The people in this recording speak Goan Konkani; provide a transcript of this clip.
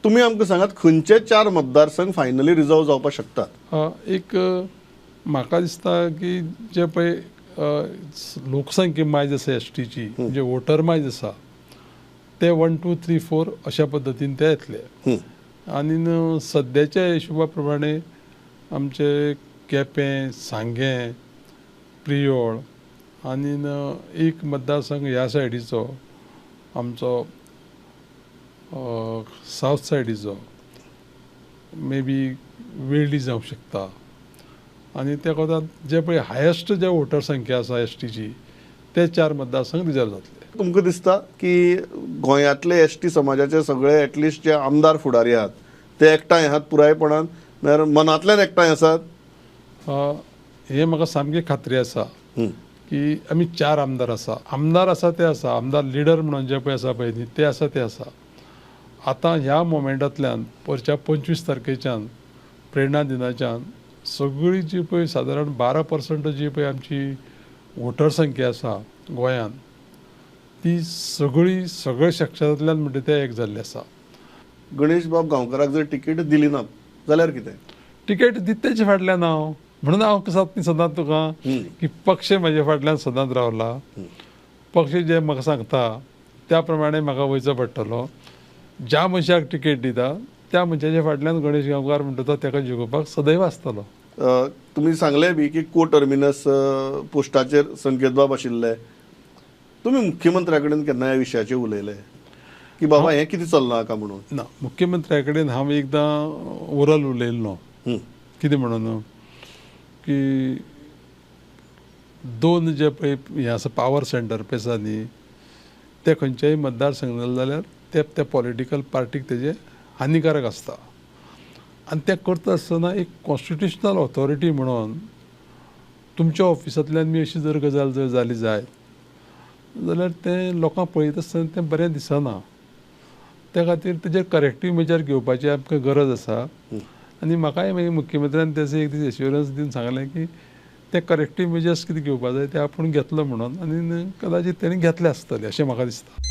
तुमी आमकां सांगात खंयचे 4 मतदारसंघ फायनली रिजर्व जावपाक शकतात? एक म्हाका दिसता की जे पळय लोकसंख्या मायज आसा एस टीची, म्हणजे वोटर मायज आसा ते 1 2 3 4 अशा पद्दतीन ते येतले. आनी सद्याच्या हिशोबा प्रमाणे आमचे केपें, सांगें, प्रियोळ आनी एक मतदारसंघ ह्या सायडीचो आमचो सावथ सायडीचो मे बी वेळ्ळी जावंक शकता. आनी त्या कोतान जे पळय हायेस्ट जे वोटर संख्या आसा एस टीची ते 4 मतदारसंघ रिजर्व जातले. तुमकां दिसता की गोंयांतले एस टी समाजाचे सगळे एटलिस्ट जे आमदार फुडारी आहात ते एकठांय आहात पुरायपणान, म्हळ्यार मनांतल्यान एकठांय आसात? हें म्हाका सामकी खात्री आसा की आमी 4 आमदार आसा, आमदार आसा ते आसा, आमदार लिडर म्हणून जे पळय आसा पळय न्ही ते आसा ते आसा. आतां ह्या मोमेंटांतल्यान परच्या 25 तारखेच्यान प्रेरणा दिनाच्यान सगळी जी पळय सादारण 12% जी पळय आमची वोटर संख्या आसा गोंयांत ती सगळी सगळे सेक्शनांतल्यान म्हणटा ते एक जाल्ले आसा. गणेश बाब गांवकाराक जर तिकेट दिली ना जाल्यार कितें? तिकेट दित तेजे फाटल्यान हांव, म्हणून हांव सदांच तुका की पक्ष म्हज्या फाटल्यान सदांच रावला, पक्ष जे म्हाका सांगता त्या प्रमाणे म्हाका वयचो पडटलो. ज्या मनशाक तिकेट दिता त्या मनशाच्या फाटल्यान गणेश गांवकार म्हणटा तो ताका जिखोवपाक सदैव आसतलो. तुमी सांगलें बी की को टर्मिनस पोस्टाचेर संकेतबाब आशिल्ले, तुमी मुख्यमंत्र्या कडेन केन्ना ह्या विशयाचेर उलयले की बाबा हें कितें चल्लां का म्हणून? ना, मुख्यमंत्र्या कडेन हांव एकदां ओरल उलयल्लो. कितें म्हणून की 2 जे पळय हें आसा पावर सेंटर पळय आसा न्ही ते खंयच्याय मतदारसंघ जाले जाल्यार ते त्या पॉलिटिकल पार्टीक तेजें हानिकारक आसता. आनी तें करता आसतना एक कॉन्स्टिट्युशनल ऑथॉरिटी म्हणून तुमच्या ऑफिसांतल्यान बी अशी जर गजाल जर जाली जायत जाल्यार तें लोकांक पळयता आसतना तें बरें दिसना. त्या खातीर तेजेर करेक्टीव मेजर घेवपाची आमकां गरज आसा. आनी म्हाकाय मागीर मुख्यमंत्र्यान तेजो एक दीस एश्युरन्स दिवन सांगलें की ते करेक्टीव मेजर्स कितें घेवपा जाय ते आपूण घेतलो म्हणून, आनी कदाचित तेणी घेतले आसतले अशें म्हाका दिसता.